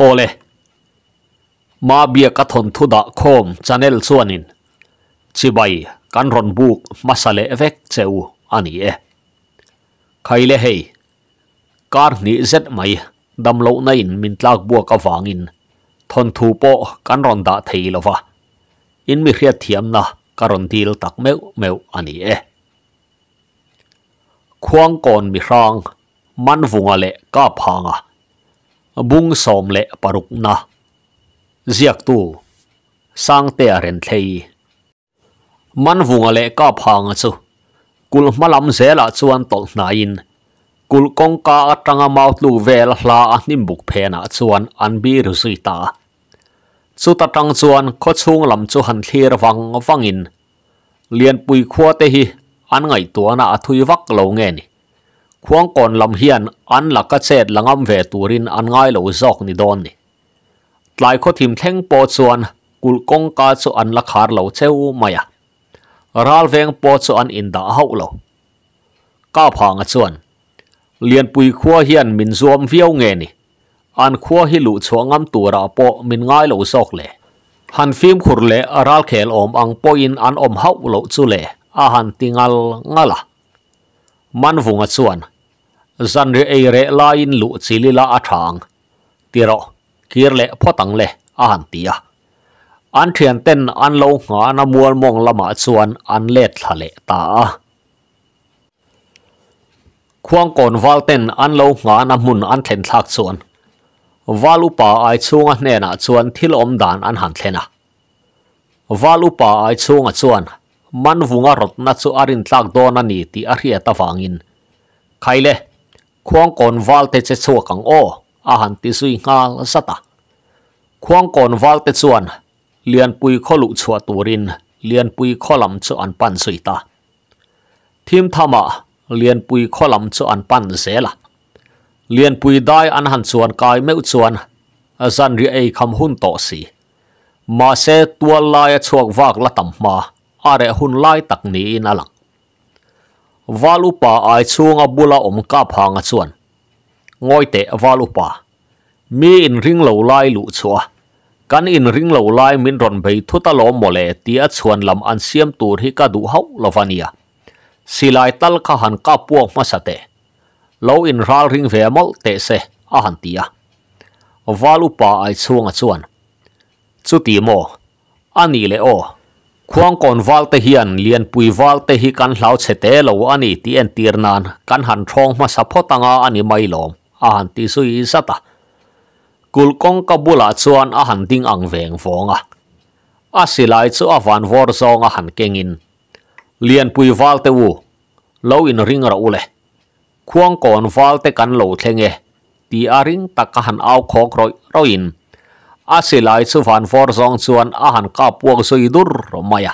Awle. Mabiaka thawnthu dah khawm channel chuanin chibai kan rawn buk hmasa leh vek che u a ni e. Khaile hei, kar hnih zet mai damlohna in min tlak buak avangin thawnthu pawh kan rawn dah thei lova, in mi hriatthiamna ka rawn dil tak meuh meuh a ni e. Khuangkawn mihrang Manvunga leh Kaphanga bung 16 na ziaktu Sangtea Renthlei. Manvunga leh Kaphanga chu kulh hma lam zelah chuan tawlh hnaiin kulh kawngka atanga mau tluk vel hla a hnim buk phenah chuan an bir zui ta a. Chuta tang chuan khawchhung lam chu han thlir vang vangin Lianpui khua te hi an ngaihtuahna a thui vak lo nge ni? Khuangkawn lam hian an laka chet la ngam ve turin an ngai lo zawk ni dawn ni. Tlai khawthim thleng pawh chuan kulh kawngka chu an la khar lo cheu mai a. Ralveng pawh chu an indah hauh lo. Kaphanga chuan, Lianpui khua hian min zuam viau nge ni? An khua hi luh chhuah ngam turah pawh min ngai lo zawk le. Han fimkhur leh ralkhel awm ang pawhin an awm hauh loh chu le, a han ti ngal ngal a. Manvunga chuan, Zanri ei reh laiin luh chil ila a tha ang. Ti rawh, kir leh phawt ang le, a han ti a. An thianten an lo nghahna mual mawng lamah chuan an let thla leh ta a. Khuangkawn valten an lo nghahna hmun an thlen thlak chuan Val upa Aichhunga hnenah chuan thil awm dan an han thlen a. Val upa Aichhunga chuan Manvunga rawtna chu a rintlak dawn a ni tih a hriat avangin, Khaile, Khuangkawn valte che chhuak ang aw, a han ti zui nghal zat a. Khuangkawn valte chuan Lianpui khaw luh chhuah turin Lianpui khaw lam chu an pan zui ta. Thim thamah Lianpui khaw lam chu an pan zel a. Lianpui dai an han chuan kai meuh chuan zanriah ei kham hun tawh si. Mahse tual laia chhuak vak la tam hma a reh hun lai tak niin a lang. Val upa ai chhunga bula awm Kaphanga chuan, Ngawi teh Val upa, Mi inring lo lai luh chhuah a, kan inring lo lai min rawn bei thut alawm mawle tia chhuan lam an siam tur hi ka duh hauh lo va nia. Silai tal kha han kap puak hmasa teh. Lo inral ring ve mawlh teh se, a han ti a. Val upa Aichhunga chuan, Chuti maw? A nih leh aw. Khuangkawn valte hian Lianpui valte hi kan hlau chhe te lo a ni tih entir nan kan han thawng hmasa phawt anga a ni mai lawm, a han ti zui zat a. Kulh kawngka bulah chuan a han ding ang veng vawng a. A silai chu a van vawr zawng a han kengin, Lianpui valte u, lo inring rawh u le. Khuangkawn valte kan lo thleng e, ti a ring tak a han au khawk rawih rawih in a silai chu van vawr zawng chuan a han kap puak zui dur mai a.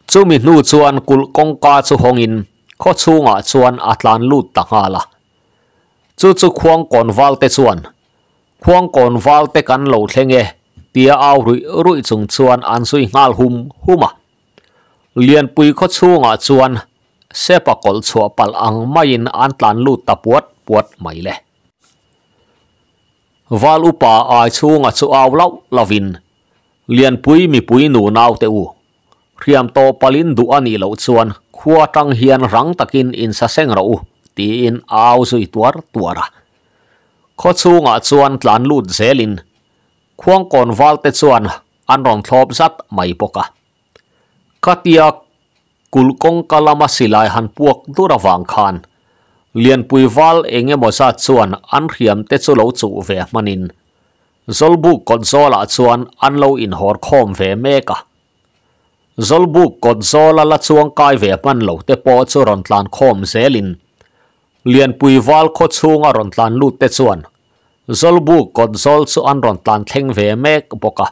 Chumi hnu chuan kulh kawngka chu hawng in khaw chhungah chuan a tlan lut ta nghal a. Chu chu Khuangkawn valte chuan, Khuangkawn valte kan lo thleng e, tia au ruih ruih chung chuan an zui nghal hum hum a. Lianpui khaw chhungah chuan Sepa kawlh chhuah palh ang maiin an tlan lut ta puat puat mai le. Val upa ai chhunga chu au lauh lovin, Lianpui mipui nu naute u, hriam tawh palhin duh a nih loh chuan khua tang hian rang takin insaseng rawh u, tiin a au zui tuar tuar a. Khaw chhungah chuan tlan lut zelin Khuangkawn valte chuan an rawn thlawp zat mai bawk a. Khatia kulh kawngka lama silai han puak dur avang khan Lianpui val eng emaw zat chuan an hriam te chu lo chuh ve hmanin Zawlbuk kawt zawlah chuan an lo inhawr khawm ve mek a. Zawlbuk kawt zawla la chuang kai ve hman lo te pawh chu rawn tlan khawm zelin Lianpui val khaw chhunga rawn tlan lut te chuan Zawlbuk kawt zawl chu an rawn tlan thleng ve mek bawk a.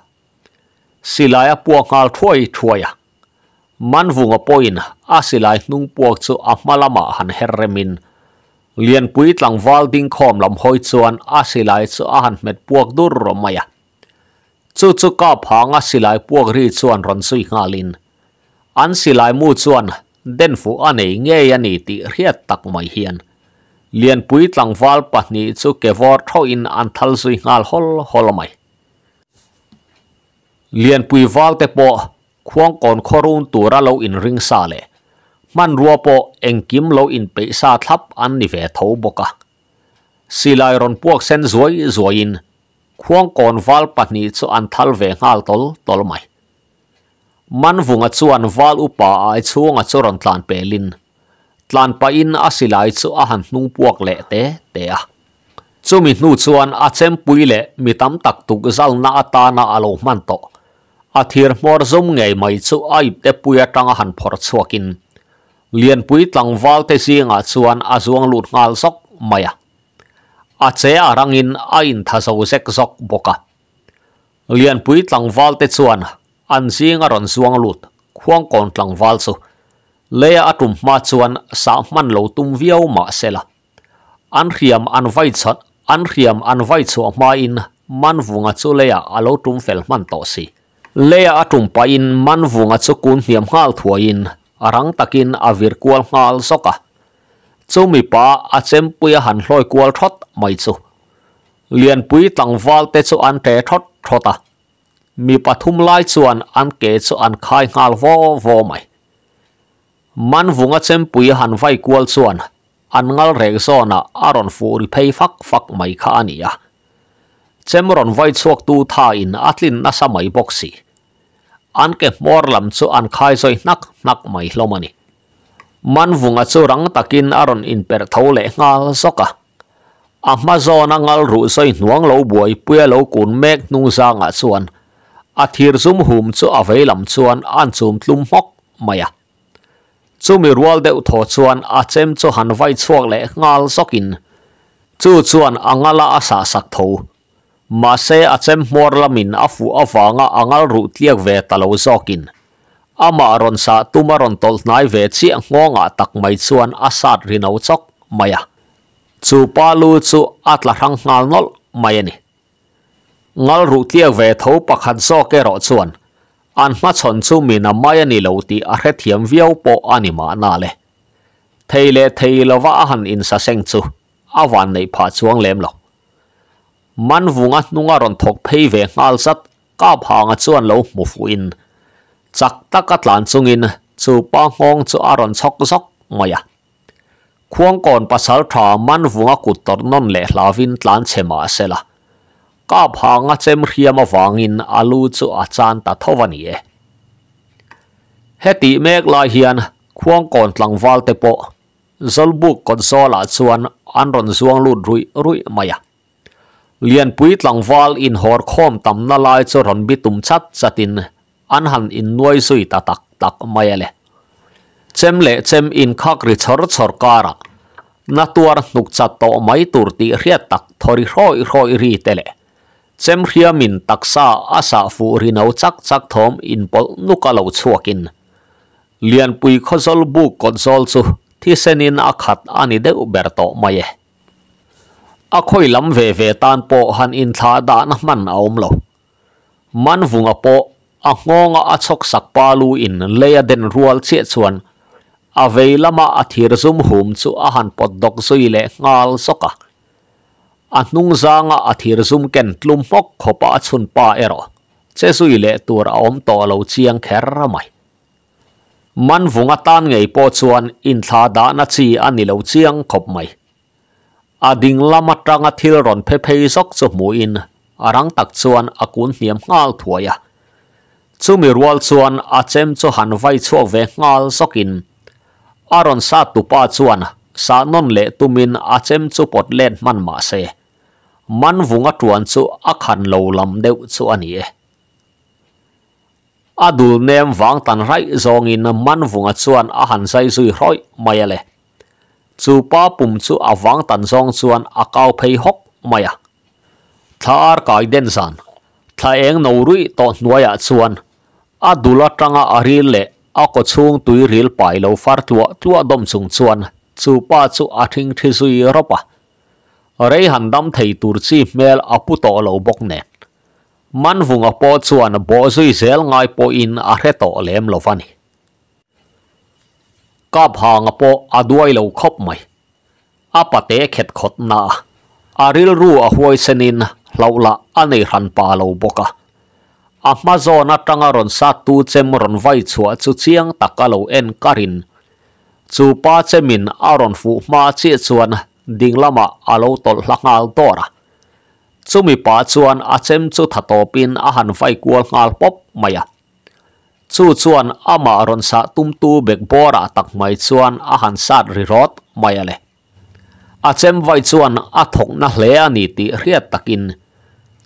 Silai a puak nghal thuai thuai a. Manvunga pawhin a silai hnung puak chu a hma lamah han her remin Lianpui tlangval dingkhawm lam hawi chuan a silai chu a han hmet puak dur mai a. Chu chu kap hanga silai puak ri chuan rawn zui nghalin an silai mu chuan den fuh a nei ngei a ni tih hriat tak mai hian Lianpui tlangval pahnih chu ke vawr thawhin an thal zui nghal hawl hawl mai. Lianpui val te pawh Khuangkawn khawrun tura lo inring sa leh hmanrua pawh engkim lo inpeih sa thlap an ni ve tho bawk a. Silai rawn puak sen zuai zuaiin Khuangkawn val pahnih chu an thal ve nghal tawl tawl mai. Manvunga chuan val upa ai chhunga chu rawn tlan pelin tlan pahin a silai chu a han hnung puak leh te te a. Chumi hnu chuan a chempui leh mi tam tak tuk zalna atana a lo hman tawh. A thir hmawr zum ngei mai chu a ipte pui atanga han phawrh chhuakin Lianpui tlangval te zingah chuan a zuang lut nghal zawk mai a. A che a rangin a intha zo zek zawk bawk a. Lianpui tlangval te chuan an zinga rawn zuang lut Khuangkawn tlangval chu leia a tum hma chuan sah hman lo tum viau mah sela. An hriam an vai chhuah an hriam an vai chhuah hmain Manvunga chu leia a lo tum fel hman tawh si. Leia a tum pahin Manvunga chu kun hniam nghal thuaiin a rang takin a vir kual nghal zawk a. Chu mipa a chempui a han hlawi kual thawt mai chu. Lianpui tlangval te chu an ṭe thawt thawt a. Mi pathum lai chuan an ke chu an khai nghal vaw vaw mai. Manvunga chempui han vai kual chuan an ngal rek zawnah a rawn fuh ri phei fak fak mai kha a ni a. Chem rawn vai chhuaktu thain a tlin nasa mai bawk si. An ke hmawr lam chu an khai zawi hnak hnak mai hlawm a ni. Manvunga chu rang takin a rawn inperh tho leh nghal zawk a. A hma zawna ngal ruh zawi hnuang lo buaipuia lo kun mek hnung zangah chuan a thir zum hum chu a vei lam chuan an chum tlum hmawk mai a. Chumi rual deuh thaw chuan a chem chu han vai chhuak leh nghal zawkin chu chuan a ngala a sah sak tho. Mahse a chem hmawr lamin a fuh avanga a ngal ruh tliak ve ta lo zawkin amah rawn sah tum a rawn tawlh hnai ve chiah nghawngah tak mai chuan a sat ri no chawk mai a. Chu pa lu chu a tla hrang nghal nawlh mai a ni. Ngal ruh tliak ve tho pakhat zawk erawh chuan an hmachhawn chu min a mai a ni lo tih a hrethiam viau pawh a ni mahna le. Thei leh thei lova a han insaseng chu a van neih phah chuang lem lo. Manvunga hnunga rawn thawk phei ve nghal zat Kaphanga chuan lo hmu fuhin chak taka tlan chungin chu pa nghawng chu a rawn chhawk zawk mai a. Khuangkawn pasal tha Manvunga kut tawrh nawn leh hlavin tlan chhe mah sela, Kaphanga chem hriam avangin a lu chu a chan ta tho a ni e. Hetih mek lai hian Khuangkawn tlangval te pawh Zawlbuk kawtzawlah chuan an rawn zuang lut ruih ruih mai a. Lianpui tlangval inhawr khawm tamna lai chu rawn bi tum chat chatin an han innuai zui ta tak tak mai a le. Chem leh chem inkhak ri chawr chawr karah na tuar hnuk chat tawh mai tur tih hriat tak thawri hrawih hrawih ri te leh chem hriamin taksa a sah fuh ri no chak chak thawm inpawlh nuk a lo chhuakin Lianpui khawzawl buk kawtzawl chu thisenin a khat a ni deuh ber tawh mai e. A khawi lam ve ve tan pawh han inthlah dahna hman a awm lo. Manvunga pawh a nghawnga a chhawk sak pa lu in lei a den rual chiah chuan a vei lama a thir zum hum chu a han pawt dawk zui leh nghal zawk a. A hnung zanga a thir zum ken tlum hmawk khawpa a chhun pa erawh che zui leh tur a awm tawh lo chiang kher mai. Manvunga tan ngei pawh chuan inthlah dahna chi a ni lo chiang khawp mai. A ding lam atanga thil rawn phe phei zawk chu hmuhin a rang tak chuan a kun hniam nghal thuai a. Chumi rual chuan a chem chu han vai chhuak ve nghal zawkin a rawn sat tupa chuan sah nawn leh tumin a chem chu pawt let hman mah se Manvunga tuan chu a khan lo lam deuh chu a ni e. A dul nem vang tan raih zawngin Manvunga chuan a han zai zui hrawih mai a le. Chu pa pum chu a vang tan zawng chuan a kau phei hawk mai a. Thla ar kai den zan, thla eng no ruih tawh hnuaiah chuan a dul atanga a ril leh a kaw chhung tui ril pai lo far tluah tluah dawm chung chuan chu pa chu a thing thi zui rawp a. Rei han dam thei tur chi hmel a pu tawh lo bawk nen. Manvunga pawh chuan bawh zui zel ngai pawhin a hre tawh lem lo va ni. Kap hanga pawh a duai lo khawp mai. A pate khet khawt na a, a rilru a huaisenin hlauh lah a nei hran pa lo bawk a. A hma zawn atanga rawn sattu chem rawn vai chhuah chu chiang tak a lo en karin chu pa chemin a rawn fuh hma chiah chuan ding lamah a lo tawlh hla nghal dawr a. Chumi pah chuan a chem chu tha tawpin a han vai kual nghal pawp mai a. Chu chuan amah rawn sah tumtu bek bawrah tak mai chuan a han sat ri rawt mai a le. A chem vai chuan a thawkna hle a ni tih hriat takin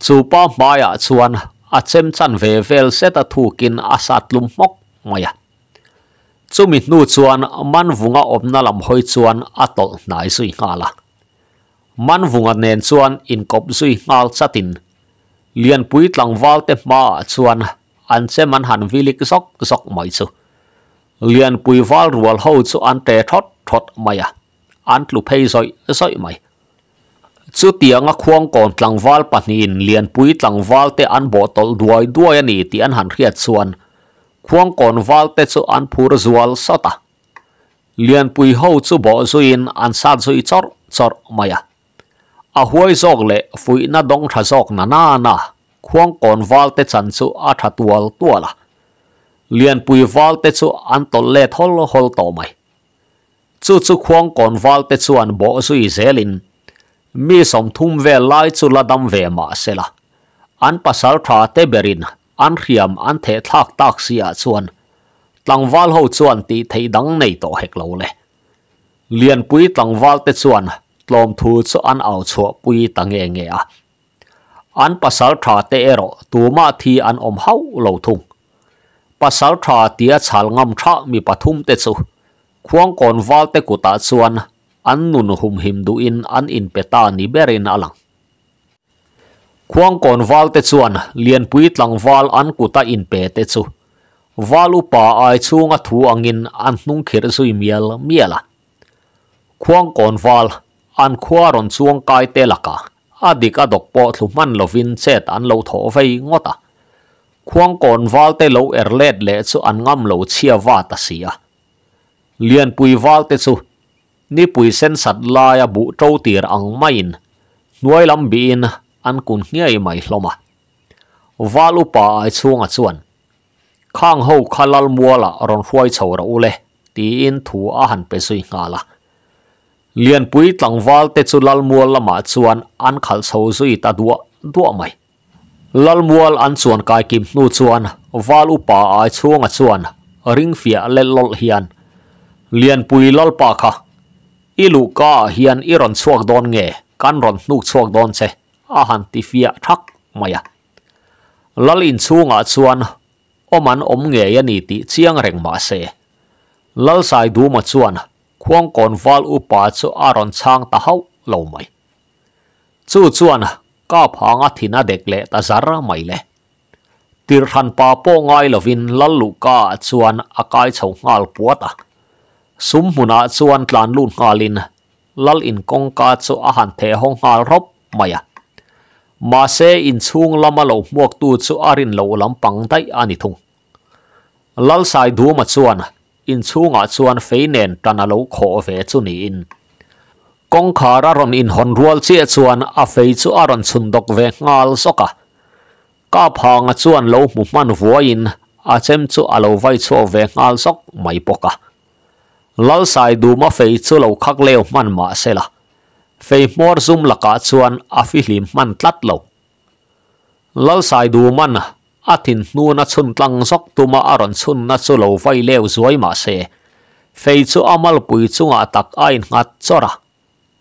chu pa hmaiah chuan a chem chan ve vel zet a thukin a sat tlum hmawk mai a. Chumi hnu chuan Manvunga awmna lam hawi chuan a tawlh hnai zui nghal a. Manvunga nen chuan inkawp zui nghal chatin Lianpui tlangval te hmaah chuan an chem an han vilik zawk zawk mai chu. Lianpui val rual ho chu an ṭe thawt thawt mai a, an tlu phei zawih zawih mai. Chutianga khuangkawn tlangval pahnihin Lianpui tlangval te an bawh tawlh duai duai a ni tih an han hriat chuan khuangkawn val te chu an phur zual sawt a. Lianpui ho chu bawh zuiin an sat zui chawrh chawrh mai a. A huai zawk leh fuihna dawng tha zawk na na na khuangkawn val te chan chu a tha tual tual a. Lianpui val te chu an tawlh let hawl hawl tawh mai. Chu chu khuangkawn val te chuan bawh zui zelin mi 30 vel lai chu la dam ve mah sela. An pasal tha te berin an hriam an theh thlak tak si ah chuan tlangval ho chuan tih theih dang nei tawh hek lo le. Lianpui tlangval te chuan tlawm thu chu an au chhuah pui ta nge nge a. An pasal tha te erawh tumah thi an awm hauh lo thung. Pasal tha tia chhal ngam tha mi pathum te chu khuangkawn val te kutah chuan an nun humhim duhin an inpe ta ni berin a lang. Khuangkawn val te chuan Lianpui tlangval an kuta inpe te chu val upa ai chhunga thu angin an hnung khirh zui mial mial a. Khuangkawn val an khua rawn chuang kai te lakah a dik a dawk pawh thlu hman lovin chet an lo thawh vei ngawt a. Khuangkawn val te lo er let leh chu an ngam lo chhia vat a si a. Lianpui val te chu nipui sen sat laia buh ṭo tir ang maiin hnuai lam bihin an kun nghiai mai hlawm a. Val upa ai chhunga chuan Khang ho kha lal mualah rawn hruai chho rawh u le tiin thu a han pe zui nghal a. Lianpui tlangval te chu lal mual lamah chuan an khalh chho zui ta duah duah mai. Lal mual an chuan kai kim hnu chuan val upa ai chhunga chuan ring fiah lel lawlh hian Lianpui lalpa kha i luhka ah hian i rawn chhuak dawn nge kan rawn hnuk chhuak dawn che a han ti fiah thak mai a. Lal inchhungah chuan awm an awm ngei a ni tih chiang reng mah se Lal Saiduma chuan khuangkawn val upa chu a rawn chhang ta hauh lo mai. Chu chuan kap hanga thin a dek leh ta zar mai le. Tirhran pa pawh ngai lovin Lal luhka ah chuan a kai chho nghal puat a. Sum hmunah chuan tlan lut nghalin Lal in kawngka chu a han theh hawng nghal rawp mai a. Mahse inchhung lama lo hmuaktu chu a rin loh lampang daih a ni thung. Lal Saiduma chuan inchhungah chuan fei nen tan a lo khawh ve chu niin kawngkhar a rawn inhawn rual chiah chuan a fei chu a rawn chhun dawk ve nghal zawk a. Kaphanga chuan lo hmu hman vuaiin a chem chu a lo vai chhuak ve nghal zawk mai bawk a. Lal Saiduma fei chu lo khak leu hman mah sela fei hmawr zum lakah chuan a fihlim hman tlat lo. Lal Saiduman a thin hnuna chhun tlang zawk tuma a rawn chhunna chu lo vai leu zuai mah se fei chu a malpui chungah tak a innghat chawrh a.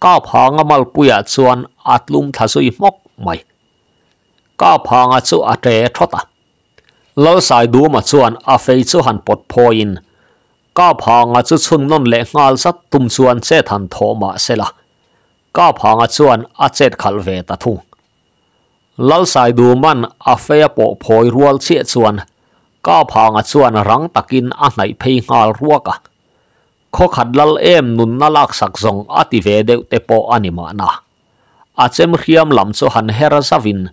Kaphanga malpuiah chuan a tlum thla zui hmawk mai. Kaphanga chu a ṭe thawt a. Lal Saiduma chuan a fei chu han pawt phawiin Kaphanga chu chhun nawn leh nghal zat tum chuan chet han thawh mah sela Kaphanga chuan a chet khalh ve ta thung. Lal Saiduman a fei a pawh phawi rual chiah chuan Kaphanga chuan rang takin a hnaih phei nghal ruak a. Khaw khat lal em nunna laksak zawng a ti ve deuh te pawh a ni mahna. A chem hriam lam chu han her zavin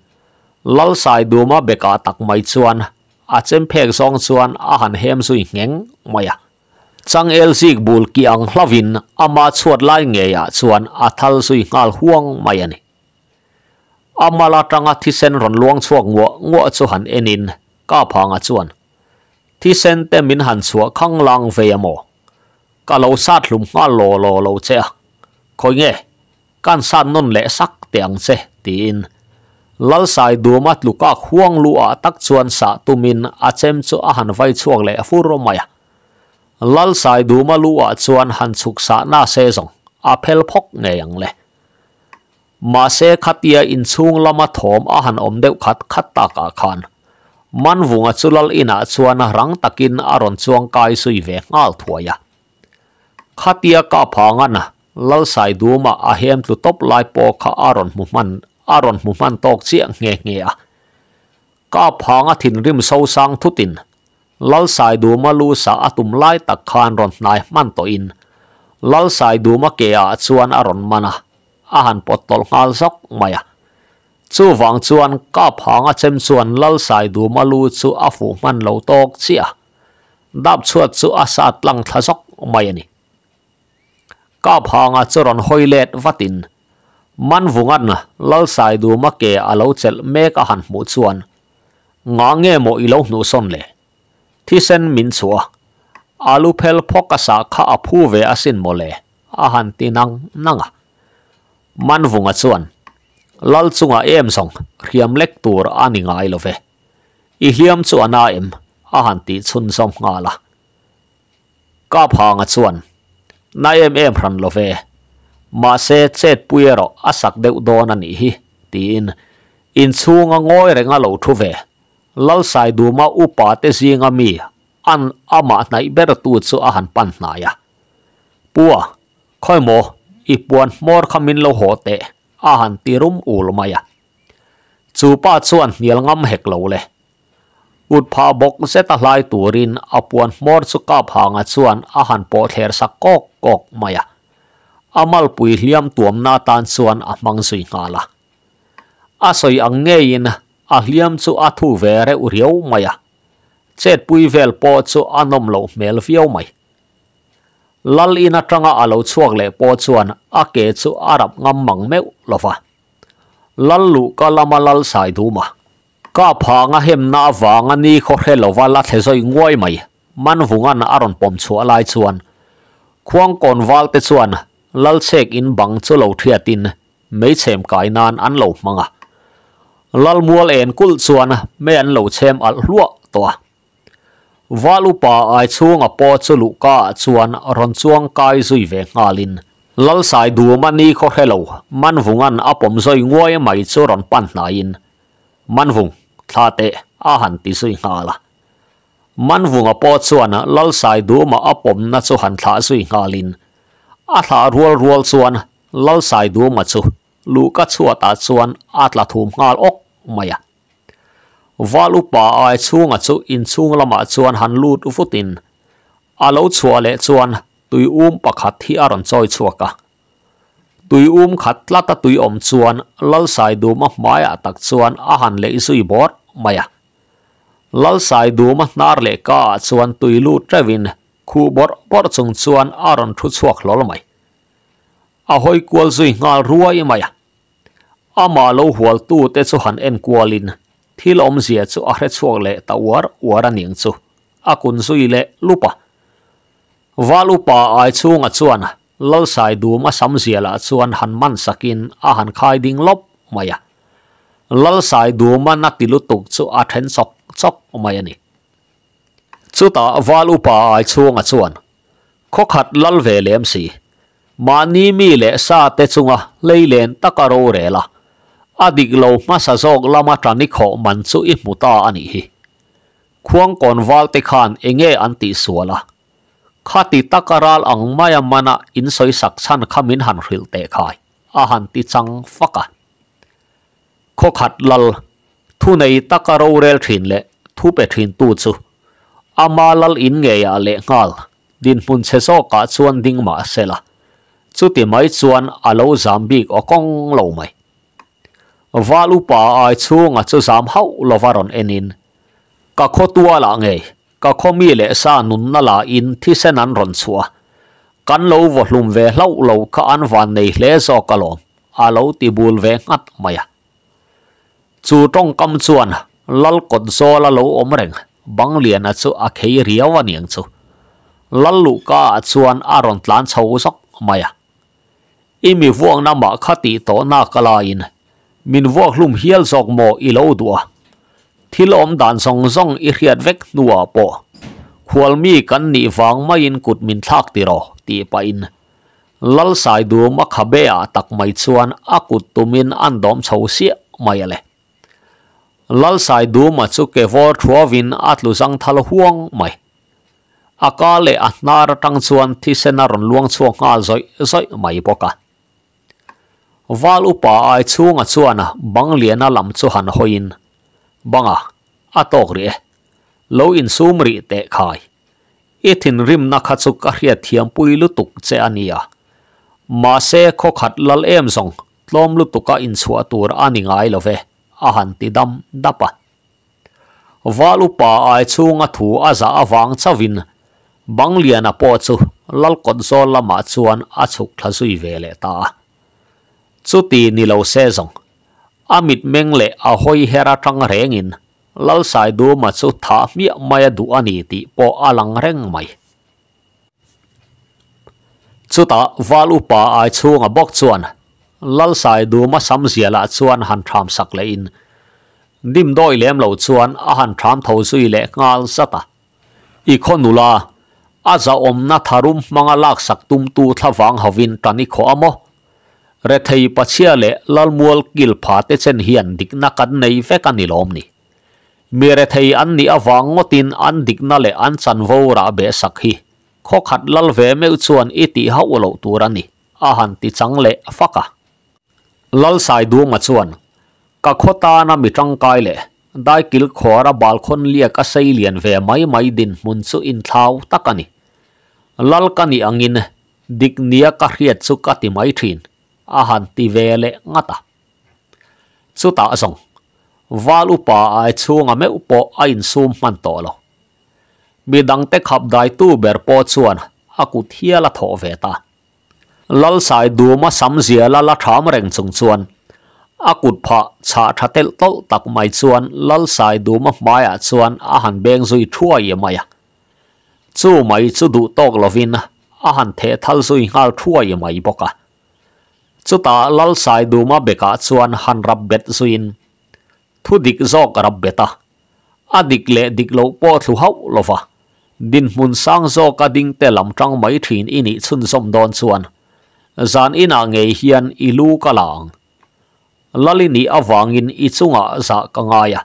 Lal Saiduma bekah tak mai chuan a chem phek zawng chuan a han hem zui ngheng mai a. Changel zik bul ki ang hlauhin ama chhuat lai ngeiah chuan a thal zui nghal huang mai a ni. A mal atanga thisen rawn luang chhuak nguah nguah chu han enin Kaphanga chuan, Thisen te min han chhuah khanglang vei a maw? Ka lo sat hlum nghal law law lo che a, khawi nge kan sat nawn leh sak teh ang che tiin Lalsai Duma tlukak huang lu ah tak chuan sah tumin a chem chu a han vai chhuak leh fur mai a. Lalsai Duma lu ah chuan han chhuk sah na se zawng a phel phawk ngei ang le. Mahse khatia inchhung lama thawm a han awm deuh khat khat takah khan Manvunga chu lal inah chuan rang takin a rawn chuang kai zui ve nghal thuai a. Khatia ka phangan Lalsai Duma a hem tlu tawp lai pawh kha a rawn hmu hman a rawn hmu hman tawk chiah nghe nghe a. Ka phanga thinrim sosang thutin Lalsai Duma lu sa a tum lai tak khan rawn hnai hman tawhin Lalsai Duma ke ah chuan a rawn man a, a han pawt tawlh nghal zawk mai a. Chuvang chuan Kap hanga chem chuan Lalsai Duma lu chu a fuh hman lo tawk chiah a, dap chhuat chu a sat tlang thla zawk mai a ni. Kap hanga chu rawn hawi let vatin Manvungan Lalsai Duma ke a lo chelh mek a han hmuh chuan, Nga nge maw i lo hnuhsawn le? Thisen min chhuah a, alu phel phawk a sah kha a phu ve asin maw le? a han ti nang nang a. Manvunga chuan, Lal chungah em zawng hriam lek tur a ni ngai lo ve. I hliam chu a na em? a han tih chhunzawm nghal a. Kaphanga chuan, Na em em hran lo ve. Mahse chetpui erawh a sak deuh dawn a nih hi, tiin inchhunga ngawi renga lo thu ve. Lalsaiduma upa te zinga mi an amah hnaih ber tu chu a han pan hnai a. Pua, khawi maw, i puan hmawr kha min lo haw teh, a han ti rum ul mai a. Chu pa chuan hnial ngam hek lo le. Kut phah bawk zet a hlai turin a puan hmawr chu kap hanga chuan a han pawh thler sak kawk kawk mai a. A malpui hliam tuamna atan chuan a hmang zui nghal a. A sawi ang ngeiin a hliam chu a thu ve reuh riau mai a. Chetpui vel pawh chu a nawm loh hmel viau mai. Lal in atanga a lo chhuak leh pawh chuan a ke chu a rap ngam mang meuh lo va. Lal luhka lama lal sai dum a. Ka phang a hemna avanga ni khaw hre lova la thle zawi nguai mai Manvungan a rawn pawm chhuah lai chuan Khuangkawn val te chuan Lal chhek in bang chu lo thiatin meichhem kai nan an lo hmang a. Lal mual en kulh chuan mei an lo chhem alh hluah tawh a. Val upa ai chhunga pawh chu luhka ah chuan rawn chuang kai zui ve nghalin Lalsai Duma ni khaw hre lo Manvungan a pawm zawi nguai mai chu rawn pan hnaiin Manvung, thla teh a han ti zui nghal a. Manvunga pawh chuan Lalsai Duma a pawmna chu han thlah zui nghalin a thlah rual rual chuan Lalsai Duma chu luhka chhuatah chuan a tla thum nghal awk mai a. Val upa ai chhunga chu inchhung lamah chuan han lut vutin a lo chhuah leh chuan tui um pakhat hi a rawn chawi chhuak a. Tui um khat tlata tui awm chuan Lalsaiduma hmaiah tak chuan a han leih zui bawr mai a. Lalsaiduma hnar leh kaah chuan tui lut teuhin khuh bawrh bawrh chung chuan a rawn thu chhuak hlawl mai. A hawi kual zui nghal ruai mai a. Amah lo hualtute chu han en kualin thil awmzia chu a hre chhuak leh ta uar uar a ning chu a kun zui leh lup a. Val upa ai chhunga chuan Lalsai dum a sam zialah chuan han man sakin a han khai ding lawp mai a. Lalsai duma na ti lutuk chu a then chawk chawk mai a ni. Chutah Val upa ai chhunga chuan Khawkhat lal ve lem si. Mahni mi leh sa te chunga hleilen taka rorel a, a dik lo hmasa zawk lama tani khawh man chu i hmu ta a nih hi. Khuangkawn val te khan enge an tih sual a? Khati taka ral ang maia mana in sawi sak chhan kha min han hrilh teh khai, a han ti chang fak a. Khawkhat lal, thunei taka rorel thin leh thu pe thin tu chu ama lal in ngeiah leh nghal Dinhmun chhe zawkah chuan ding mah se la, chuti mai chuan a lo zam bik aw kawng lo mai. Val upa ai chhunga chu zam hauh lova rawn enin, Ka khaw tualah ngei, Ka khaw mi leh sa nunna la in thisen an rawn chhuah a, kan lo vaw hlum ve hlauh lo kha an van nei hle zawk alawm, a lo ti bul ve nghat mai a. Chu tawngkam chuan Lal kawt zawl a lo awm reng, Bangliana chu a khei riau a niang chu. Lal luhka ah chuan a rawn tlan chho zawk mai a. I mi vuakna mah kha tih tawh nak a laiin min vuak hlum hial zawk maw i lo duh a? Thil awm dan zawng zawng i hriat vek hnuah pawh khual mi kan nih vang maiin kut min thlak tiraw tih pahin Lal Saidum a khabe ah tak mai chuan a kut tumin an dawm chho siah mai a le. Lal Saiduma chu ke vawr thuavin a tlu zang thal huang mai. A ka leh a hnar atang chuan thisen a rawn luang chhuak nghal zawih zawih mai bawk a. Val upa ai chhunga chuan bang liana lam chu han hawiin, Banga, a tawk rih e. Lo insum rih teh khai. I thinrimna kha chu ka hriat thiampui lutuk che a nia. Mahse khawkhat lal em zawng tlawm lutuka inchhuah tur a ni ngai lo ve, a han ti dam dap a. Val upa ai chhunga thu a zah avang chauhin Bangliana pawh chu Lalkawt zawl lamah chuan a chhuk thla zui ve leh ta a. Chuti ni lo se zawng, a mitmeng leh a hawi her atang rengin Lalsaiduma chu thah hmiah mai a duh a ni tih pawh a lang reng mai. Chutah Val upa ai chhunga bawk chuan Lalsaiduma sam zialah chuan han ṭham sak lehin dimdawi lem lo chuan a han ṭham tho zui leh nghal zat a. I khaw nula, a zahawmna tharum hmanga laksak tumtu thlavang hovin tan i khawh a maw? Rethei Pachhia leh Lalmual kil pha te chen hian dikna kan nei vek a ni lawm ni. Mi rethei an nih avang ngawtin an dikna leh an chanvo rah beh sak hi khaw khat lal ve meuh chuan i tih hauh loh tur a ni, a han ti chang leh fak a. Lal Saidunga chuan, Ka khaw tana mi tangkai leh daikil khuara balkhawn liak a sei lian ve mai mai dinhmun chu inthlau tak a ni. Lal ka nih angin Dik nia ka hriat chu ka ti mai thin, a han ti ve leh ngat a. Chutah zawng, Val upa ai chhunga meuh pawh a insum hman tawh lo. Mi dangte khap daitu ber pawh chuan a kut hial a thawh ve ta. Lalsai duma sam ziala la ṭham reng chung chuan a kut phah chhah ṭha telh tawlh tak mai chuan Lalsai duma hmaiah chuan a han beng zui thuai mai a. Chu mai chu duh tawk lovin a han theh thal zui nghal thuai mai bawk a. Chutah Lalsaiduma bekah chuan han rap bet zuiin thu dik zawk rap bet a, a dik leh dik loh pawh thlu hauh lova dinhmun sang zawka dingte lam tang mai thin i nih chhunzawm dawn chuan zan inah ngei hian i lu ka la ang. Lali nih avangin i chungah zah ka ngai a.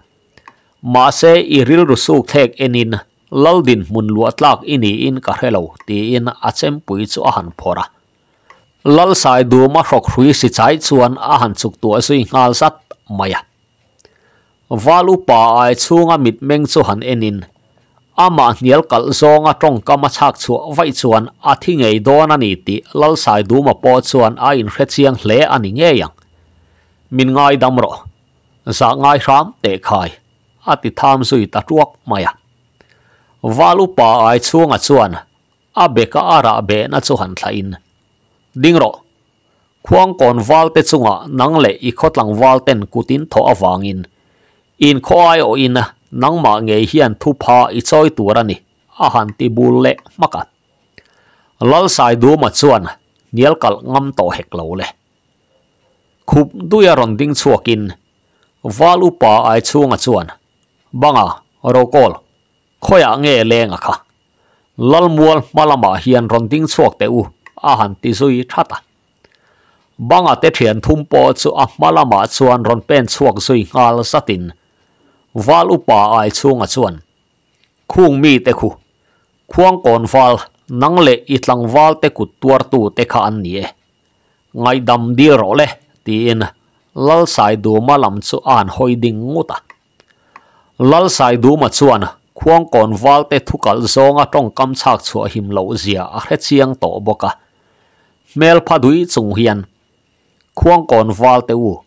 Mahse i rilru suk thlek enin Lal dinhmun luah tlak i niin ka hre lo, tiin a chempui chu a han phawrh a. Lal Saiduma hrawk hrui si chai chuan a han chuk tuah zui nghal zat mai a. Val upa ai chhunga mitmeng chu han enin amah hnial kalh zawnga tawngkam a chhak chhuah vaih chuan a thi ngei dawn a ni tih Lal Saiduma pawh chuan a inhre chiang hle a ni ngei ang. Min ngaidam rawh. Zah ngai hram teh khai. A ti tham zui ta tuak mai a. Val upa ai chhunga chuan a beka a rah behna chu han thlahin, Ding rawh. Khuangkawn valte chungah nang leh i khawtlangval ten kut in thawh avangin in khaw aiawhin nangmah ngei hian thupha i chawi tur a ni, a han ti bul leh hmak a. Lalsaiduma chuan hnial kalh ngam tawh hek lo le. Khup duia rawn ding chhuakin Val upa ai chhunga chuan, Banga, Rokawl, khawiah nge leng a kha? Lalmual hma lamah hian rawn ding chhuak teh u, a han ti zui that a. Banga te thian thum pawh chu a hma lamah chuan rawn pen chhuak zui nghal zatin Val upa ai chhunga chuan, Khung mite khu, Khuangkawn val, nang leh i tlangval te kut tuartu te kha an ni e. Ngaihdam dil rawh le, tiin Lalsaiduma lam chu a han hawi ding ngut a. Lalsaiduma chuan Khuangkawn valte thu kalh zawnga tawngkam chhak chhuah him loh zia a hre chiang tawh bawk a. Hmel pha dui chung hian, Khuangkawn valte u,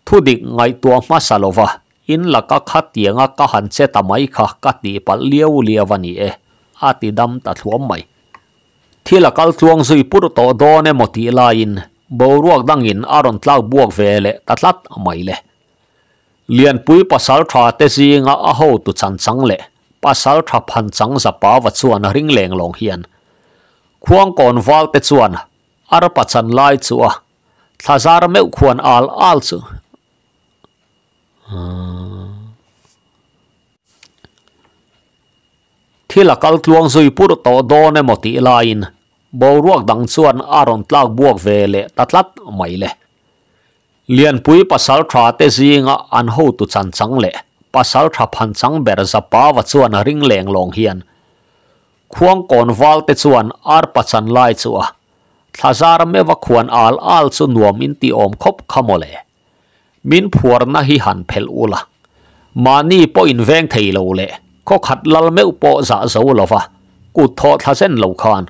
thu dik ngaihtuah hmasa lova In laka khatianga ka han che ta mai kha ka tihpalh liau liau a ni e, a ti dam ta thluam mai. Thil a kal tluang zui pur tawh dawn emaw tih laiin boruak dangin a rawn tlak buak ve leh ta tlat mai le. Lianpui pasal tha te zinga a hotu chan chang leh pasal tha phan chang zapa va chuan ring leng lawng hian Khuangkawn val te chuan arpa chan lai chu a thlazar meuh khuan al al chu Thil a kal tluang zui pur tawh dawn emaw tih laiin boruak dang chuan a rawn tlak buak ve leh ta tlat mai le. Lianpui pasal tha te zinga an hotu chan chang leh pasal tha phan chang ber Zapava chuan ring leng lawng hian Khuangkawn val te chuan arpa chan lai chu a thlazar meuha khuan al al chu nuam in ti awm khawp kha mawle. Min phuarna hi han phelh ula. Mahni pawh in veng thei lo leh khaw khat lal meuh pawh zah zo lova kut thawh thla zen lo khan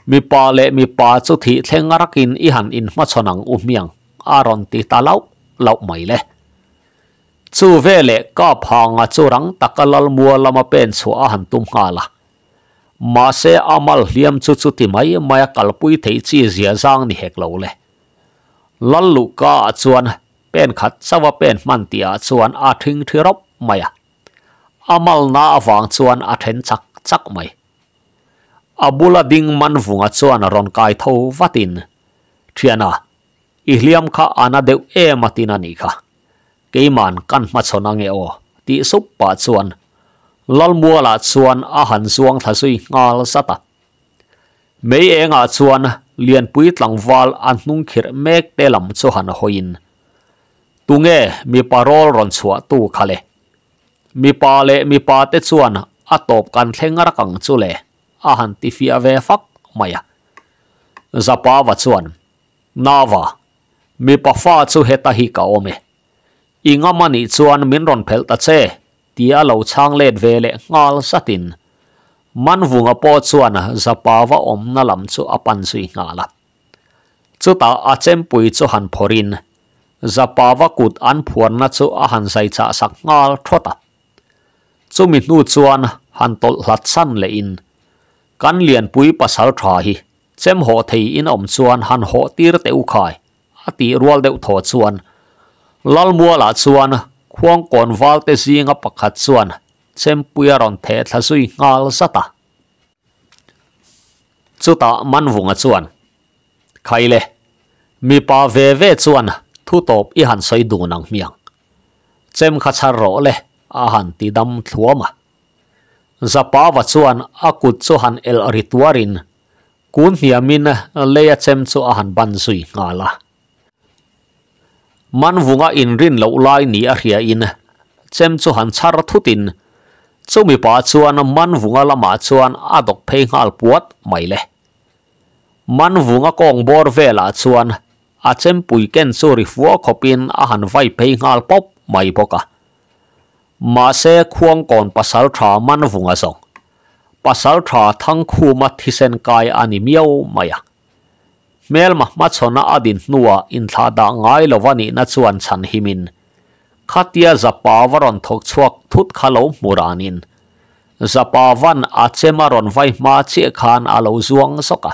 mipa leh mipa chu thih thleng rakin i han inhmachhawn ang u hmiang a rawn ti ta lauh lauh mai le. Chu veleh kap hanga chu rang taka lal mua lama pen chhuah a han tum nghal a. Mahse a mal hliam chu chuti mai maia kalpui theih chi zia zang ni hek lo le. Lal luhka ah chuan pen khat chauh a pen hman tih ah chuan a thing thi rawp mai a. A malna avang chuan a then chak chak mai. A bula ding man vunga chuan rawn kai tho vatin, Thiana, i hliam kha a na deuh em a tin a nih kha. Keiman kan hmachhawn ange aw tih sup pah chuan Lalmualah chuan a han zuang thla zui nghal zat a. Mei engah chuan Lianpui tlangval a hnung khirh mek te lam chu han hawiin, Tunge mipa rawl rawn chhuah tu kha le? Mipa leh mipa te chuan a tawp kan thleng rak ang chu le, a han ti fiah ve fak mai a. Zapava chuan, Nava, mipa fa chu heta hi ka awm e. I ngam a nih chuan min rawn phelh ta che, tia lo chhang let ve leh nghal zatin Manvunga pawh chuan Zapava awmna lam chu a pan zui nghal a. Chutah a chempui chu han phawrhin Zapava kut an phuarna chu a han zai chah sak nghal thawt a. Chumi hnu chuan han tawlh hlat san lehin kan lianpui pasal tha hi chem hawh thei in awm chuan han hawh tir teh u khai A tih rual deuh thaw chuan Lalmualah chuan Khuangkawn valte zinga pakhat chuan Chempui a rawn theh thla zui nghal zat a. Chutah Manvunga chuan, Khaile, mipa ve ve chuan thu tawp i han sawi dun ang hmiang. Chem kha chhar rawh le, a han ti dam thluam a. Zapava chuan a kut chu han elh ri tuarin Kun hniamin leia chem chu a han ban zui nghal a. Manvunga inrin loh lai ni a hriain chem chu han chhar thutin chumi pah chuan Manvunga lamah chuan a dawk phei nghal puat mai le. Manvunga kawng bawr velah chuan a chempui ken chu ri fua khawpin a han vai phei nghal pawp mai bawk a. Mahse Khuangkawn pasaltha Manvunga zawng Pasaltha Thangkhuma thisen kai a ni miau mai a. Hmelma hmachhawna a din hnuah inthlah dah ngai lova nihna chuan chhan himin khatia Zapa va rawn thawk chhuak thut kha lo hmu ranin Zapa van a chem a rawn vai hma chiah khan a lo zuang zawk a.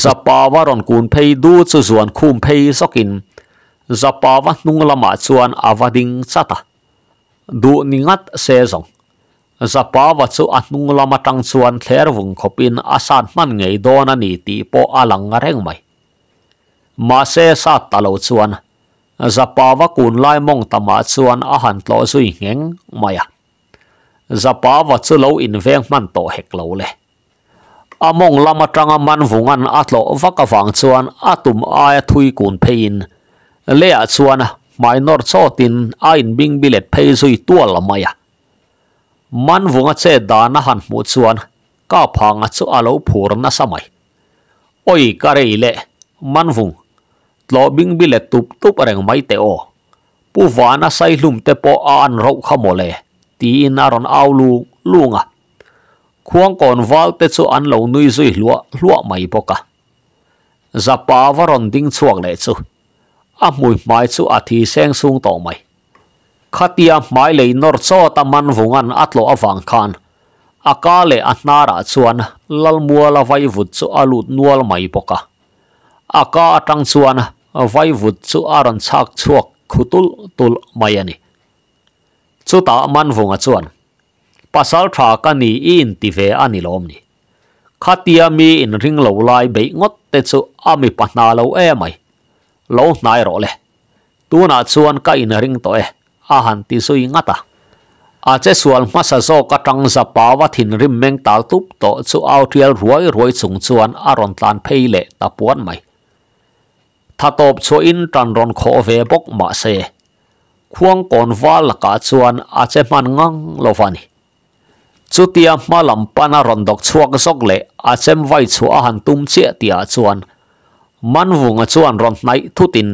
Zapa va rawn kun phei du chu zuan khum phei zawkin Zapa va hnung lamah chuan a va ding chat a. Duh ni ngat se zawng. Zapava chu a hnung lam atang chuan thler vung khawpin a sat hman ngei dawn a ni tih pawh a lang reng mai. Mahse sat ta lo chuan Zapava kun lai mawng tamah chuan a han tlawh zui ngheng mai a. Zapava chu lo inveng hman tawh hek lo le. A mawng lam atanga Manvungan a tlawh vak avang chuan a tum aia thui kun pheiin leiah chuan hmai nawr chawtin a inbingbilet phei zui tual mai a. Manvunga chet dan a han hmuh chuan ka phanga chu a lo phur nasa mai. Oi ka rei leh Manvung, tlawh bingbilet tup tup reng mai teh aw. Pu Vana saihlum te pawh a an rauh kha mawle tiin a rawn au lung lung a. Khuangkawn val te chu an lo nui zui hluah hluah mai bawk a. Zapa va rawn ding chhuak leh chu a hmui hmai chu a thi seng sung tawh mai. Khatia hmai lei nawr chawt a man vungan a tlawh avang khan a ka leh a hnarah chuan Lalmuala vaivut chu a lut nual mai bawk a. A ka atang chuan vaivut chu a rawn chhak chhuak khu tulh tulh mai a ni. Chutah Manvunga chuan, Pasal tha ka ni i inti ve a ni lawm ni? Khatia mi inring lo lai beih ngawt te chu a mipa hna lo emai. Lo hnai rawh le. Tunah chuan ka inring tawh e, a han ti zui ngat a. A che sual hmasa zawk atang Zapava thinrim meng tal tup tawh chu au tial ruai ruai chung chuan a rawn tlan phei leh ta puan mai. Tha tawp chhuahin tan rawn khawh ve bawk mah se, Khuangkawn val lakah chuan a che hman ngang lo va ni. Chutia hma lam pana rawn dawk chhuak zawk leh a chem vai chhuah a han tum chiah tihah chuan Manvunga chuan rawn hnaih thutin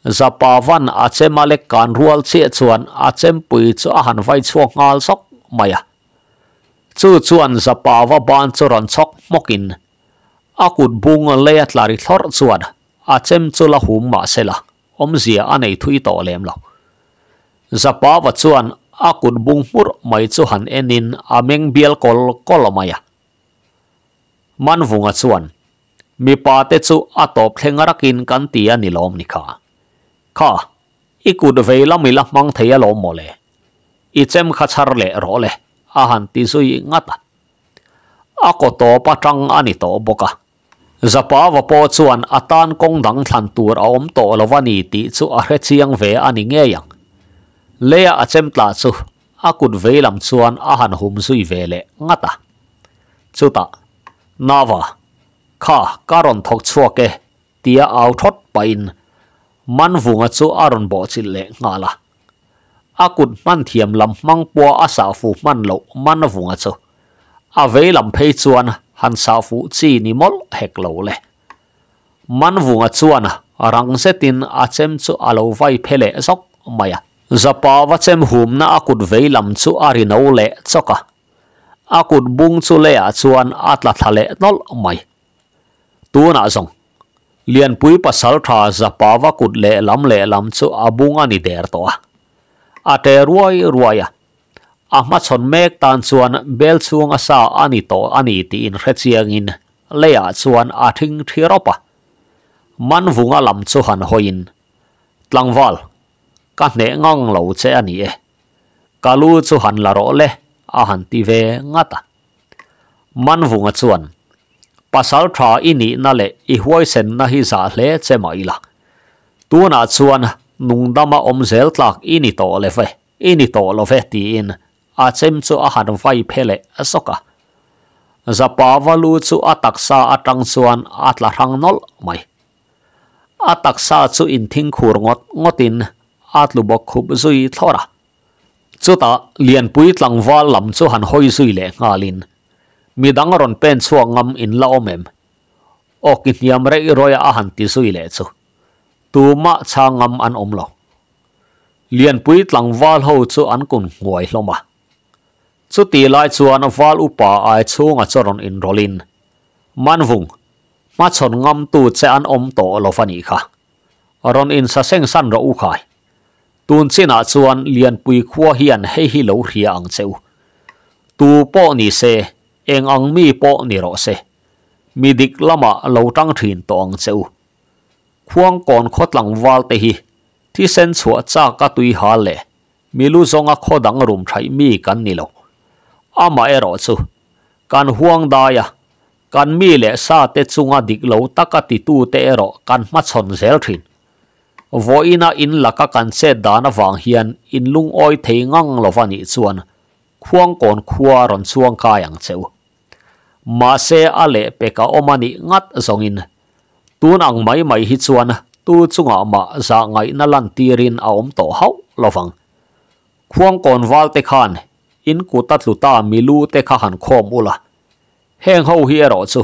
Zapa van a chem a lek kan rual chiah chuan a chempui chu a han vai chhuak nghal zawk mai a. Chu chuan Zapa va ban chu rawn chhawk hmawkin a kut bung lei a tla ri thlawrh chuan a chem chu la hum mah se la. Awmzia a nei thui tawh lem lo. Zapava chuan a kut bung hmur mai chu han enin a meng bial kawl kawl mai a. Manvunga chuan, Mipa te chu a tawp thleng rakin kan ti a ni lawm ni kha. Kha, i kut vei lam i la hmang thei alawm mawle. I chem kha chhar leh rawh le, a han ti zui ngat a. A kaw tawp atang a ni tawh bawk a. Zapava pawh chuan a tan kawng dang thlan tur a awm tawh lo a ni tih chu a hre chiang ve a ni ngei ang. Leia a chem tlah chu a kut vei lam chuan a han hum zui ve leh ngat a. Chutah, Nava, kha ka rawn thawk chhuak e tia au thawt pahin Manvunga chu a rawn bawhchilh leh nghal a. A kut hman thiam lam hmang pawha a sahfu hman loh Manvunga chu a vei lam phei chuan han sahfu chi ni mawlh hek lo le. Manvunga chuan rang zetin a chem chu a lo vai phe leh zawk mai a. Zapa va chem humna a kut vei lam chu a ri no leh chawk a, a kut bung chu leiah chuan a tla thla leh nawlh mai. Tunah zawng, Lianpui pasaltha Zapava kut lehlam lehlam chu a bung a ni der tawh a. A te ruai ruai a, a hmachhawn mek tan chuan bel chhunga sa a ni tawh a ni tih inhre chiangin leiah chuan a thing thi rawp a. Manvunga lam chu han hawiin, Tlangval, ka hneh ngang lo che a ni e. Ka lu chu han la rawh le, a han ti ve ngat a. Manvunga chuan, Pasal tha i nihna leh i huaisenna hi zah hle che mah ila. Tunah chuan nungdama awm zel tlak i ni tawh le ve, i ni tawh lo ve tiin a chem chu a han vai phe leh zawk a. Zapa va lu chu a taksa atang chuan a tla hrang nawlh mai. A taksa chu inthingkhur ngawt ngawtin a tlu bawk khup zui thlawr a. Chutah Lianpui tlangval lam chu han hawi zui leh nghalin, Midang rawn pen chhuak ngam in la awm em? Aw ki hniam reih rawih a han ti zui leh chu tumah chhang ngam an awm lo. Lianpui tlangval ho chu an kun nghuai hlawm a. Chuti lai chuan val upa ai chhunga chu rawn inrawlhin, Manvung, hmachhawn ngamtu che an awm tawh lo va nih kha. Rawn insaseng san rawh u khai. Tun chinah chuan Lianpui khua hian hei hi lo hria ang che u. Tu pawh ni se, eng ang mi pawh ni rawh se, mi dik lamah lo tang thin tawh ang che u. Khuangkawn khaw tlangval te hi thisen chhuah chak a tui hal leh mi lu zawnga khaw dang rum thaih mi kan ni lo. Amaherawh chu, kan huang dai a, kan mi leh sa te chunga dik lo taka titute erawh kan hmachhawn zel thin. Vawiina in laka kan chet dan avang hian in lungawi thei ngang lo va nih chuan Khuangkawn khua rawn chuang kai ang che u. Mahse a lehpek a awm a nih ngat zawngin tun ang mai mai hi chuan tu chungah mah zah ngaihna lantirin a awm tawh hauh lo vang. Khuangkawn valte khan in kut a tlu ta milu te kha han khawm ula. Heng ho hi erawh chu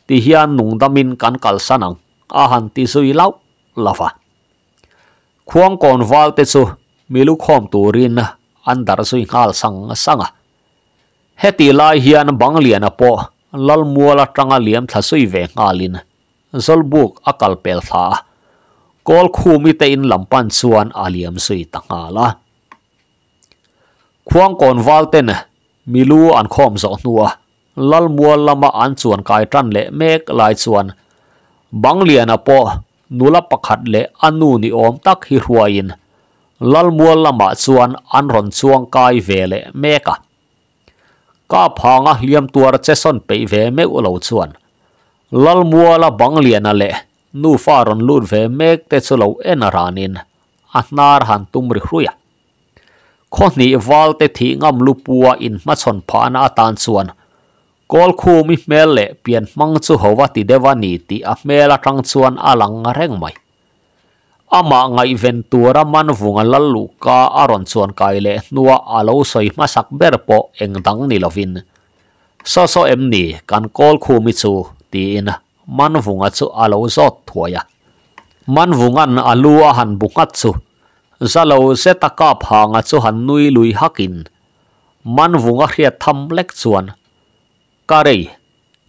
ti hian nungdamin kan kalsan ang a han ti zui lauh lauh a. Khuangkawn valte chu milu khawm turin an darh zui nghal sang sang a. Heti lai hian Bangliana pawh Lalmual atanga liam thla zui ve nghalin Zawlbuk a kal pel thla a, Kawlkhumi te in lam pan chuan a liam zui ta nghal a. Khuangkawn val ten milu an khawm zawh hnua Lalmual lama an chuan kai tan leh mek lai chuan Bangliana pawh nula pakhat leh a nu ni awm tak hi hruaiin Lalmual lamah chuan an rawn chuang kai ve leh mek a. Kap hanga hliam tuar che sawn peih ve meuh lo chuan Lalmuala Bangliana leh nufa rawn lut ve mek te chu lo en ranin a hnar han tum ri hrui a. Khaw hnih val te thih ngam lu pua inhmachhawn phahna atan chuan Kawlkhumi hmel leh pian hmang chu ho a ti deuh a ni tih a hmel atang chuan a lang reng mai. Amah ngaihven tura Manvunga lal luhka a rawn chuan kai leh hnua a lo sawi hmasak ber pawh eng dang ni lovin, Saw saw em ni kan Kawlkhumi chu? tiin Manvunga chu a lo zawt thuai a. Manvunga'n a lu a han bu nghat chu za lo zeta kap hanga chu han nui lui hakin Manvunga hriat tham lek chuan, Ka rei,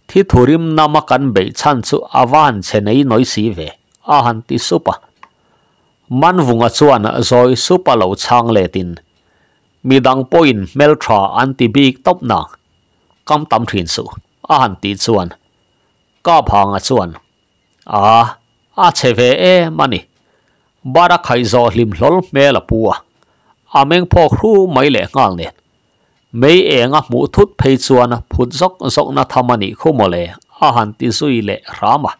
thi thurim nama kan beih chhan chu a va han chhe nei nawi si ve, a han ti sup a. Manvunga chuan zawi sup a lo chhang letin, Midang pawhin hmeltha an ti bik tawp nang, kam tam thin suh, a han tih chuan Kap hanga chuan, A, a chhe ve em a ni. Bara khaih zawh hlim hlawl hmel a pu a, a meng phawk hru mai leh nghal nen. Mei eng a hmuh thut phei chuan phut zawk zawkna tham a nih khu mawle a han ti zui leh hram a.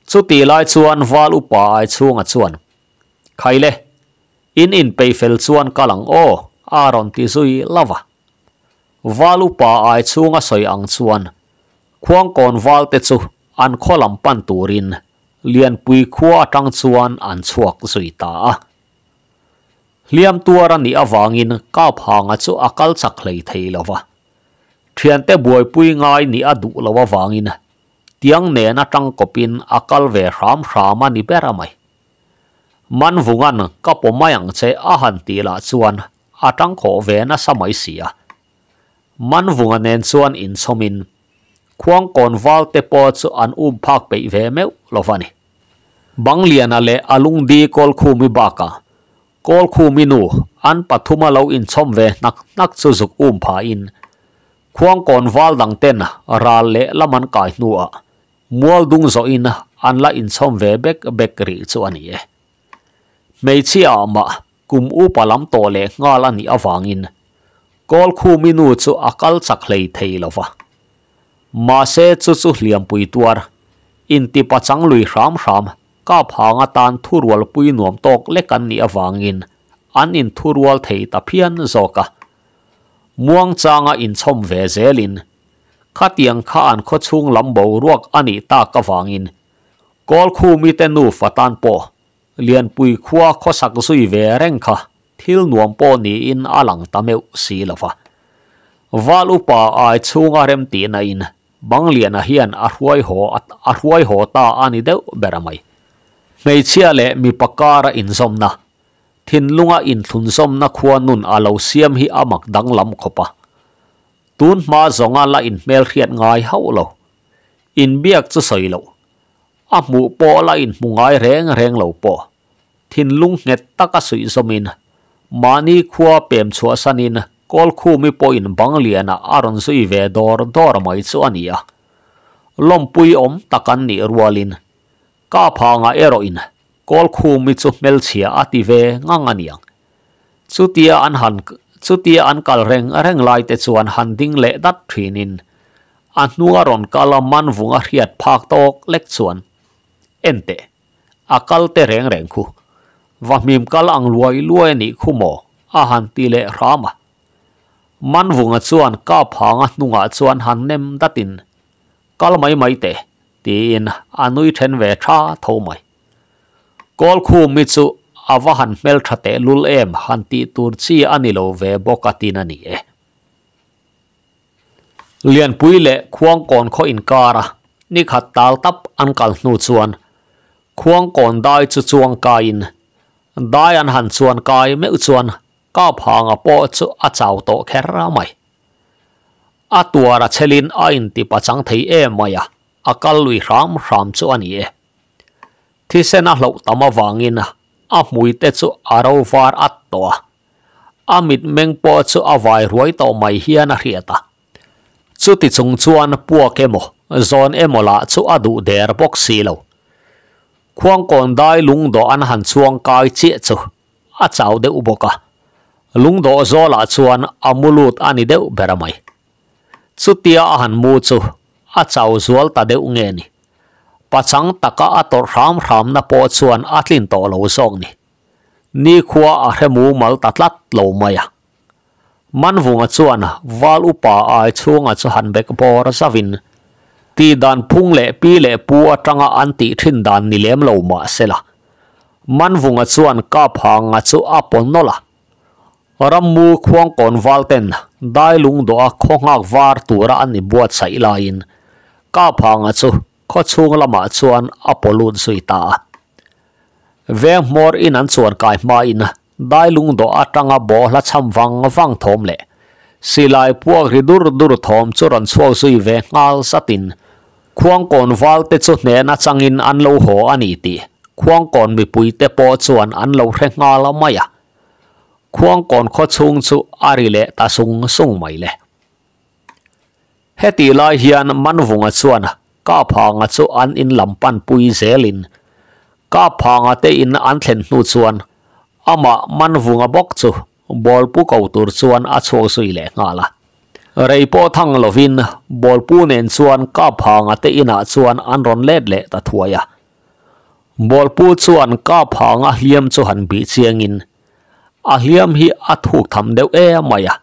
Chutih lai chuan Val upa ai chhunga chuan, Khaile, in inpeih fel chuan kal ang aw, a rawn ti zui lo va. Val upa ai chhunga sawi ang chuan Khuangkawn val te chu an khaw lam pan turin Lianpui khua atang chuan an chhuak zui ta a. Hliam tuar a nih avangin Kaphanga chu a kal chak hlei thei lo va. Thiante buaipui ngai nih a duh lo avangin tiang nen atang kawpin a kal ve hram hram a ni ber a mai. Manvunga'n ka paw mai ang che a han tih lah chuan a tang khawh ve nasa mai si a. Manvunga nen chuan inchhawmin Khuangkawn val te pawh chu an um phak peih ve meuh lo va ni. Bangliana leh a lungdi Kawlkhumi bakah Kawlkhumi nu an pathuma lo inchhawm ve hnak hnak chu zuk um phahin Khuangkawn val dang ten ral leh lam an kai hnuah mual dung zawhin an la inchhawm ve bek bek rih chu a ni e. Hmeichhia ah mah Kum upa lam tawh leh nghal a nih avangin Kawlkhumi nu chu a kal chak hlei thei lo va. Mahse chu chu hliampui tuar, intipa chang lui hram hram, kap hang atan thurualpui nuam tawk lek an nih avangin an inthurual thei ta phian zawk a. Muangchanga inchhawm ve zelin khatiang kha an khawchhung lam boruak a nih tak avangin Kawlkhumi te nufa tan pawh Lianpui khua khawsak zui ve reng kha thil nuam pawh niin a lang ta meuh si lo va. Val upa ai chhunga rem tihna in Bangliana hian a hruai haw a hruai haw ta a ni deuh ber a mai. Hmeichhia leh mipa kara inzawmna, thinlunga inthlunzawmna khua nun a lo siam hi a mak danglam khawp a. Tun hma zawnga la inhmelhriat ngai hauh lo. Inbiak chu sawi loh. A hmuh pawh la inhmu ngai reng reng lo pawh thinlung nghet taka suih zawmin mahni khua pem chhuahsanin Kawlkhumi pawhin Bangliana a rawn zui ve dawr dawr mai chu a ni a. Lawmpui awm tak an nih rualin Kaphanga erawhin Kawlkhumi chu hmelchhia a ti ve ngang a niang. Chutia an han chutia an kal reng reng lai te chuan han ding leh dat thinin a hnunga rawn kal a man vung a hriat phak tawk lek chuan en teh a kal te reng reng khu va hmim kal ang luai luai a nih khu maw a han ti leh hram a. Man vunga chuan kap hanga hnungah chuan han nem datin kal mai mai teh tiin a nui then ve tha tho mai. Kawlkhumi chu a va han hmeltha teh lul em han tih tur chi a ni lo ve bawk a tin a ni e. Lianpui leh Khuangkawn khaw inkara nikhat tal tap an kal hnu chuan Khuangkawn dai chu chuang kaiin dai an han chuan kai meuh chuan Kaphanga pawh chu a chau tawh kher mai. A tuar a chhelin a intipachang thei em mai a, a kal lui hram hram chu a ni e. Thisen a hloh tam avangin a hmui te chu a ro var at tawh a. A mitmeng pawh chu a vai ruai tawh mai hian a hriat a. Chuti chung chuan puak emaw, zawn emaw lah chu a duh der bawk si lo. Khuangkawn dai lungdawh an han chuang kai chiah chu a chau deuh bawk a, lungdawh zawlah chuan a mu lut a ni deuh ber mai. Chutia a han mu chu a chau zual ta deuh nge ni? Pachang taka a tawrh hram hramna pawh chuan a tlin tawh lo zawk ni. Nikhua a hre mumal ta tlat lo mai a. Manvunga chuan Val upa ai chhunga chu han bek bawr zauhin, Tih dan phung leh pi leh pu atanga an tih thin dan ni lem lo mah sela. Manvunga chuan kap hanga chu a pawn nawlh a. Rammu khuangkawn val ten dai lungdawh a khaw nghak var tura an inbuatsaih laiin kap hanga chu khaw chhung lamah chuan a paw lut zui ta a. Veng hmawr in an chuan kai hmain dai lungdawh atanga bawhla cham vang vang thawm leh silai puak ri dur dur thawm chu rawn chhuak zui ve nghal zatin Khuangkawn val te chu hnen atangin an lo haw a ni tih Khuangkawn mipui te pawh chuan an lo hre nghal mai a. Khuangkawn khaw chhung chu a ri leh ta sung sung mai le. Hetih lai hian Manvunga chuan Kaphanga chu an in lam pan pui zelin Kaphanga te in an thlen hnu chuan amah Manvunga bawk chu Bawlpu ko tur chuan a chhuak zui leh nghal a. Rei pawh thang lovin Bawlpu nen chuan Kaphanga te inah chuan an rawn let leh ta thuai a. Bawlpu chuan Kaphanga hliam chu han bih chiangin a hliam hi a thuk tham deuh em mai a,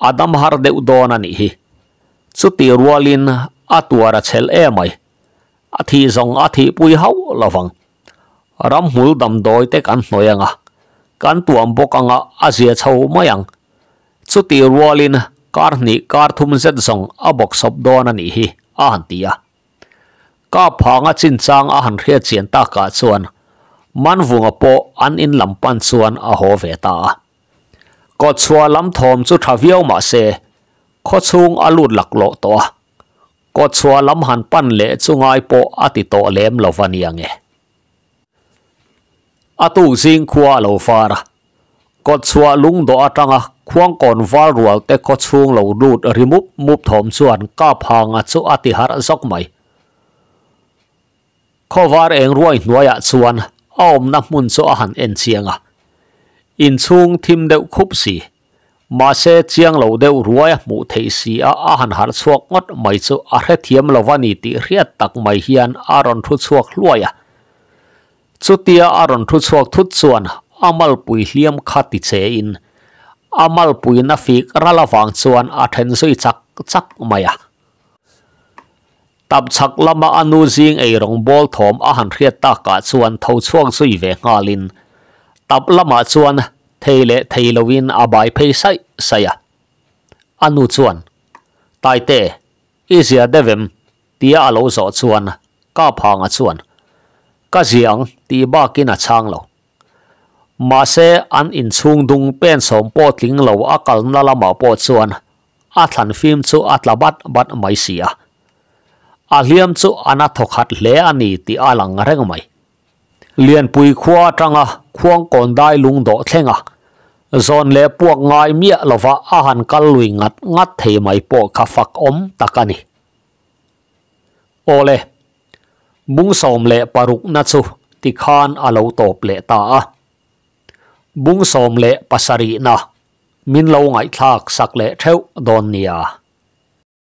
a dam har deuh dawn a nih hi. Chutih rualin a tuar a chhel em mai. A thih zawng a thihpui hauh lovang. Ramhmul damdawi te kan hnawih anga, kan tuam bawk anga a zia chho mai ang. Chutih rualin kar hnih kar thum zet zawng a bawk sawp dawn a nih hi, a han ti a. Kap phanga chinchang a han hriat chian takah chuan Manvunga pawh an in lam pan chuan a haw ve ta a. Kawtchhuah lam thawm chu tha viau mah se, khawchhung a lut laklawh tawh a. Kawtchhuah lam han pan leh chu ngai pawh a ti tawh lem lo va nia nge. A tuk zing khua a lo far a, kawtchhuah lungdawh atanga khuangkawn val rual te khawchhung lo lut ri mup mup thawm chuan kap hanga chu a ti harh zawk mai. Khawvar eng ruai hnuaiah chuan a awmna hmun chu a han en chiang a, inchhung thim deuh khup si, mahse chiang lo deuh ruai a hmuh theih si a a han harh chhuak ngawt mai chu a hrethiam lo a ni tih hriat tak mai hian a rawn thu chhuak hluai a. Chutia a rawn thu chhuak thut chuan a malpui hliam kha ti che in a malpui na fik ral avang chuan a then zui chak chak mai a. Tapchhak lama a nu zing ei rawng bawl thawm a han hriat takah chuan tho chhuak zui ve nghalin tap lamah chuan thei leh thei loin a bai phei saih saih a. A nu chuan, Taite, i zia deuh em? tia a lo zawh chuan Kaphanga chuan, Ka zia ang tih bakin a chhang lo. Mahse an inchhung dung pen sawm pawh tling lo a kalna lamah pawh chuan A thlan fim chu a tla bat bat mai si a. A hliam chu a na thawkhat hle a ni tih a lang reng mai. Lianpui khua atanga khuangkawn dai lung dawh thleng a, zawn leh puak ngai miah lova a han kal lui ngat ngat thei mai pawh kha fak awm tak a ni. Awle, bung 16na chu tikhan a lo tawp leh ta a. Bung 17na min lo ngaihthlak sak leh theuh dawn nia.